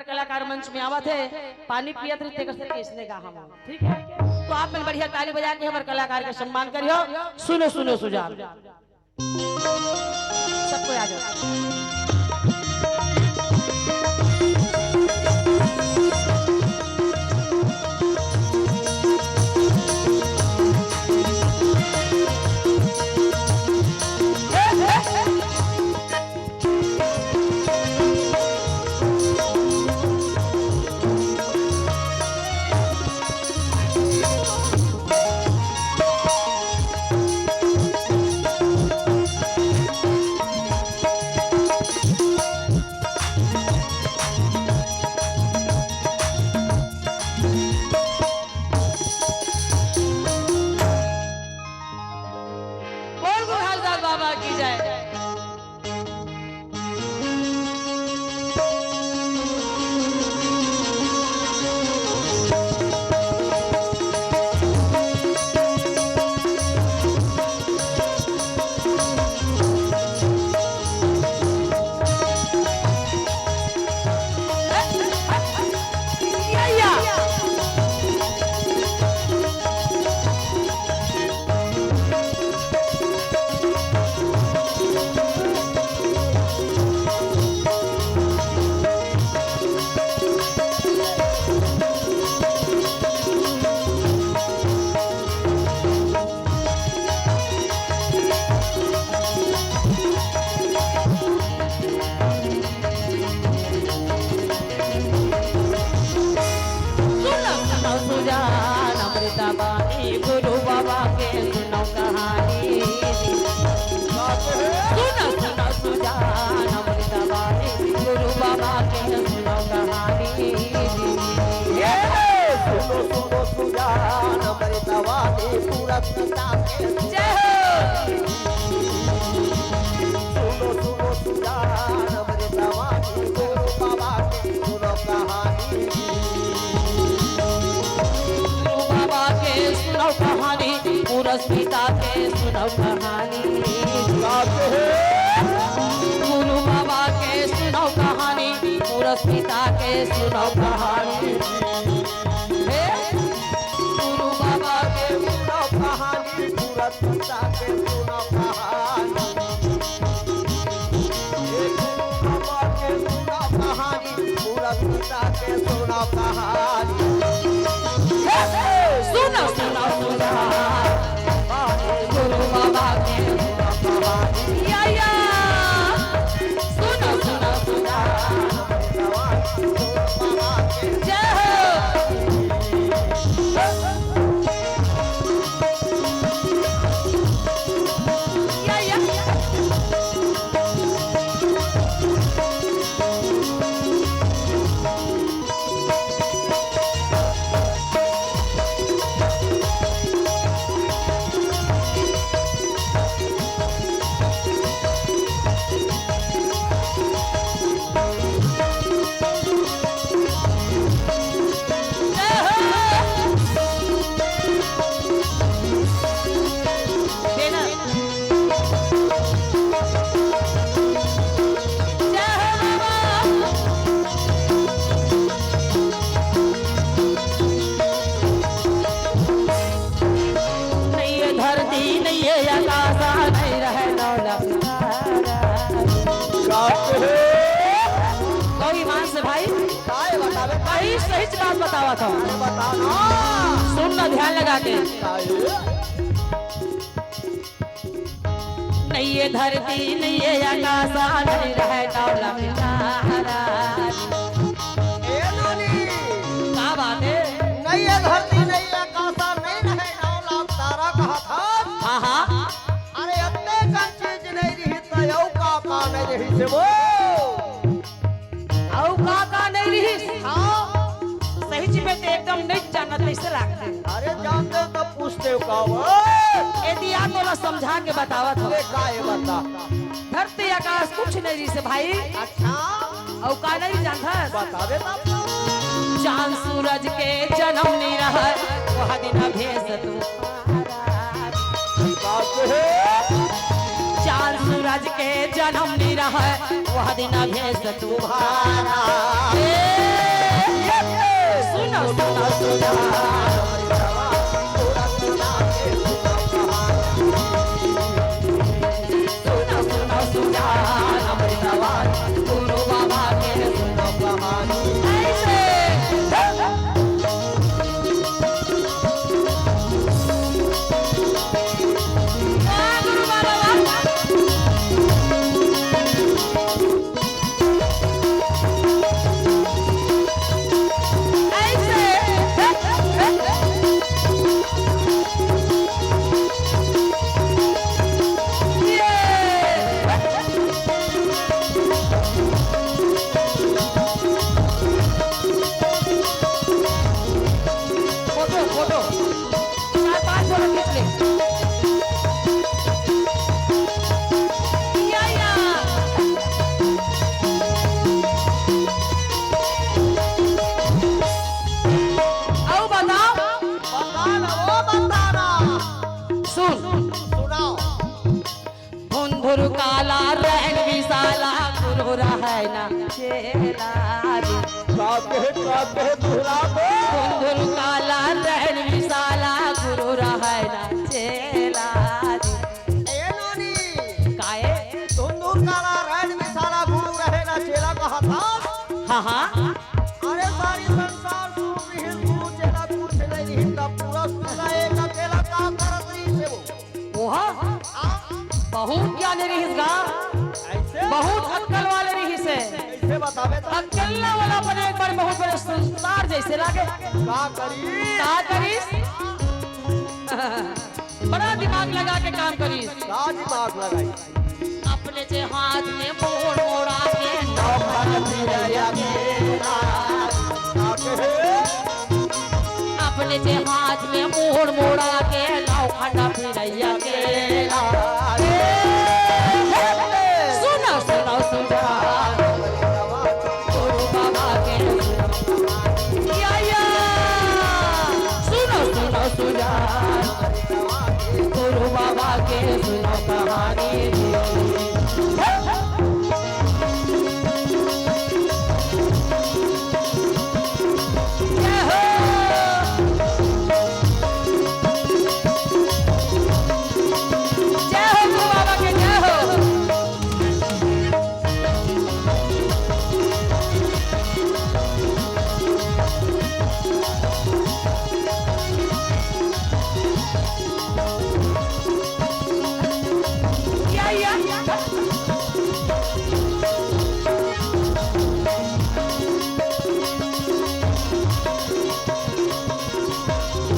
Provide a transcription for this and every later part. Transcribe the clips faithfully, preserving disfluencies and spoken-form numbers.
कलाकार मंच में आवत हे, पानी पियत रहिथे, तेकर से अइसने गा हवय। ठीक है, तो आप मन बढ़िया ताली बजा के हमर कलाकार के सम्मान करियो। सुनो, सुनो सुजान, सबको आ जाओ। बोल गुरु हालदार बाबा की जय। सुन, सुन सुजान अमृता बानी, गुरु बाबा के सुनव कहानी। सुन, सुन सुजान अमृता बानी, गुरु बाबा के सुनव कहानी। ये सुनो, सुनो सुजान अमृता बानी, पूरा पिता के जय हो। सुनो, सुनो सुजान अमृता बानी, गुरु बाबा के सुनो कहानी। गुरु बाबा के सुनव कहानी, पुरस्मिता के सुनव कहानी। का कहे? गुरु बाबा के सुनव कहानी, पुरस्मिता के सुनव कहानी। हे, गुरु बाबा के सुनव कहानी, पुरस्मिता के सुनव कहानी। हे गुरु बाबा के सुनव कहानी, पूरा पिता के सुनव कहानी। सुन, सुन सुजान, गुरु बाबा के सुनव कहानी। या, या। सुन, सुन सुजान, गुरु बाबा के जय हो। या, या। नहीं ये धरती, नहीं ये आकाश, नहीं रहे दौलत। का कहे? कहो ईमान से भाई। काय बतावे? सही, सही बात बतावत हूँ। अरे बता ना। सुन ना ध्यान लगा के। काय? नहीं ये धरती, नहीं ये आकाश, नहीं रहे दौलत। ए नानी। का बात है? नहीं ये धरती, नहीं ये आकाश, नहीं रहे दौलत। तारा कहा था। हाँ, हाँ। अरे, अतने कन चीज नहीं रही, त अउ का का नहीं रही से वो? अउ का का नहीं रही? हाँ। सही चीज में तो एकदम नहीं जानत, कैसे लागते? अरे, जानते हो तो पूछते हो का वो? यदि आप तोला समझा के बतावत हो। अरे, का ये बता? धरती आकाश कुछ नहीं रही से भाई। अच्छा। अउ का नहीं जानत? बतावे बाबू। चांद सूरज के जन्म नहीं रहा, वह दिन भेज तू। बात है। चांद सूरज के जन्म नहीं रहा, वह दिन भेज तुम्हारा। ए, कहे, का कहे दुहरा दे। धुन धुन काला रहन विशाला, गुरु रहै ना चेला जी। ए नोनी। काहे? धुन धुन काला रहन विशाला, गुरु रहै ना चेला कहा था। हाँ, हाँ। अरे सारी संसार सुन रही, गुरु चेला कुछ नहीं रही, तब पूरा सुना एक अकेला का करत रही से वो। ओहा, बहुत ज्ञानी रहिस गा, ऐसे? बहुत अक्कल वाले रहिस हे। कैसे बतावे तो? अकेला वाला बने एक बार बहुत बड़े संसार जैसे लागे। का करी? का करिस? बड़ा दिमाग लगा के काम करिस। का दिमाग लगाई? अपने जे हाथ में मोड़ मोड़ा के नौखंड पिरैया के लाल। का कहे? अपने जे हाथ में मोड़ मोड़ा के नौखंड पिरैया के लाल। सुनो, सुनो, सुनो। गुरु बाबा के सुनो। या, या। सुनो, सुनो, सुनो। गुरु बाबा के सुनो कहानी। जय हो। जय हो गुरु बाबा के, जय हो। या, या।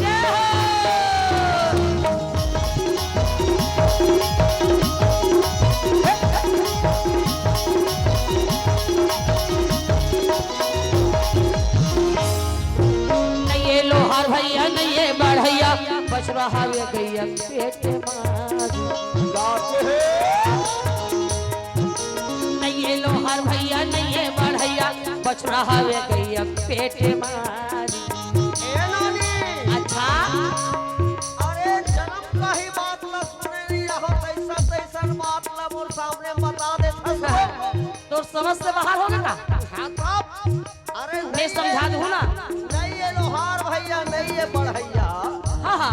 जय हो। नहीं ये लोहार भैया, नहीं ये बढ़ैया, बछड़ा हवे गैया पेट मारी। नहीं ये लोहार भैया, नहीं ये बढ़ैया, बछड़ा हवे गैया पेट मारी। ए नानी। अच्छा। अरे जन्म का ही बात ला सुने नहीं रहो, तैसा तैसन बात ला मोर सामने बता दे। तोर समझ से बाहर हो गे का? हाँ, तब। अरे मैं नहीं समझा ये, दूँ ना। नहीं ये लोहार भैया, नहीं ये बढ़ैया। हाँ, हाँ।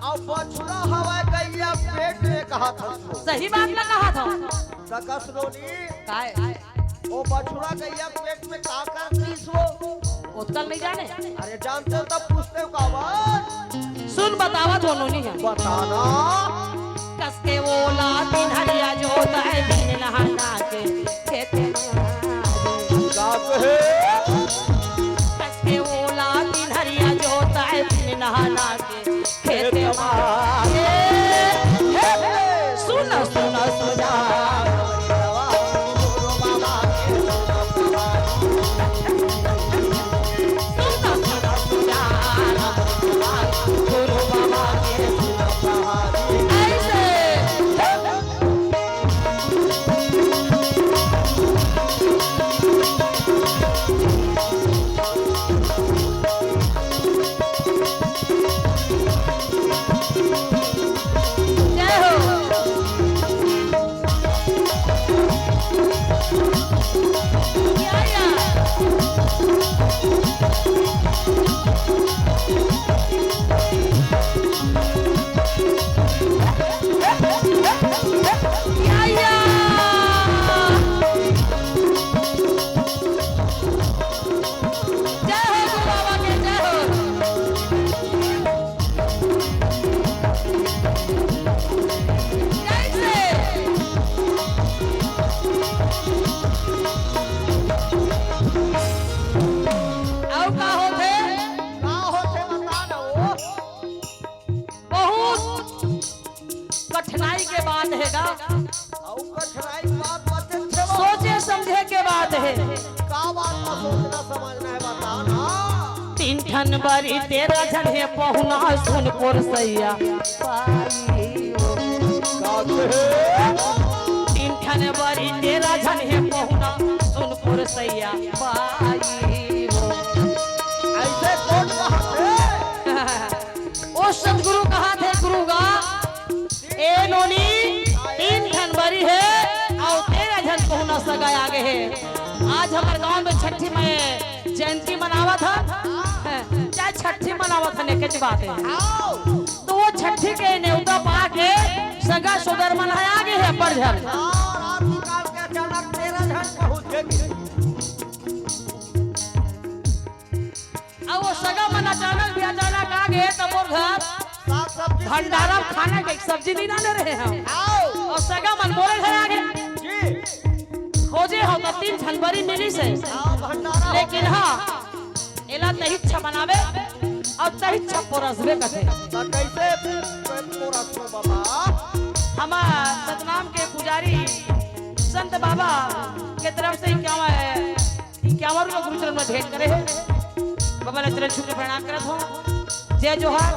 अब बछड़ा हवय गैया पेट में कहा था। सही बात ना कहा था। सकस नोनी। काय? वो बछड़ा गैया पेट में का कर रहीस वो? ओतका ल नहीं जाने। अरे जानते हो तब पूछते हो का बात? सुन बतावा दोनों नहीं है। बताना। कस के ओला दिन हरिया जोत है दिन नहाना के खेत में। का कहे? कस के ओला दिन हरिया जोत है दिन नहाना के खेत में। हे, हे, सुन, सुन, सुन। जय हो। या, या। या, या। जय हो गुरु बाबा के, जय हो। जय से। अउ का होथे? का होथे बता ना वो? बहुत कठिनाई के बात हे गा। अउ कठिनाई के बात बचे थे वो। सोचे समझे के बात हे। का बात का सोचना समझना हे बता ना। तीन ठन बरी तेरा झन हे पहुना सुन पोरसैया पाई हो। का कहे? तीन ठन बरी तेरा झन हे पहुना सुन पोरसैया पाई हो। ऐसे कौन कहा थे? ओ सतगुरु कहा थे गुरु गा, ए नोनी, तीन ठन बरी हे अउ तेरा झन पहुना सगा आगे हे। आज हमर गांव में छठी माई जयंती मनावत हन, हैं, चाहे छठी मनावत हन, एकेच बात हे। तो वो छठी के नेवता पाके सगा सोदर मन ह आगे हे अब्बड़ झन। अउ वो सगा मन अचानक भी अचानक आगे त मोर घर भंडारा म खाना के सब्जी नइ लाने रहे हंव। अउ सगा मन मोरे घर आगे। खोजे हंव त तीन झन बरी मिलिस हे। लेकिन हां, एला तहिच्छ बनाबे अउ तहिच्छ पोरसबे कथे। त कइसे पोरसबो बाबा? हमर सतनाम के पुजारी संत बाबा के तरफ से इक्यावन, इक्यावन रुपया गुरुचरण म भेंट करे हे। बाबा ला चरण छू के प्रणाम करत हंव। जय जोहार,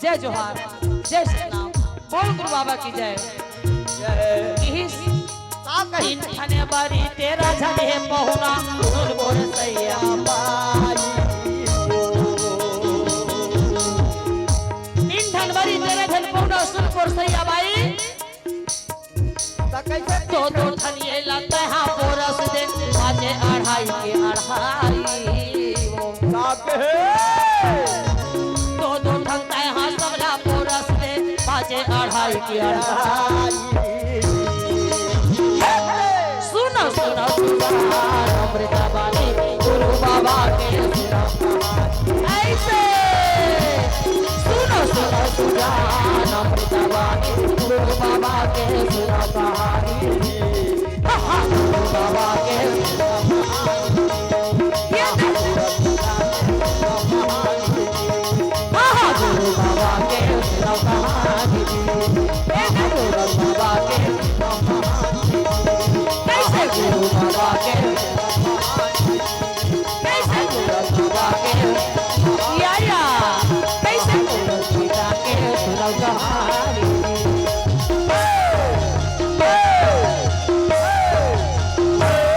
जय जोहार, जय सतनाम। बोल गुरु बाबा की जय। जय। इही का कही? तीन ठन बरी तेरा झन हे पहुना, सुन मोर सैया बाई। तीन ठन बरी तेरा झन पहुना, सुन मोर सैया बाई। त कइसे? दो दो ठन ये ला तैं हा पोरस दे, बाजे अढ़ाई के अढ़ाई। का कहे? दो दो ठन तैं हा सबला पोरस दे, बाजे अढ़ाई के अढ़ाई। सुनो सुनो सुजान अमृत वाली, गुरु बाबा के सुनो कहानी। ऐसे सुनो सुनो सुजान अमृत वाली, गुरु बाबा के सुनो कहानी। हा, हा, गुरु बाबा के सुनो कहानी। ये देखो। हा, हा, गुरु बाबा के सुनो कहानी। ये देखो। गुरु बाबा के सुनो कहानी। कैसे गुरु बाबा के सुनो कहानी। कैसे गुरु बाबा के, या, या, कैसे गुरु बाबा के सुनो कहानी।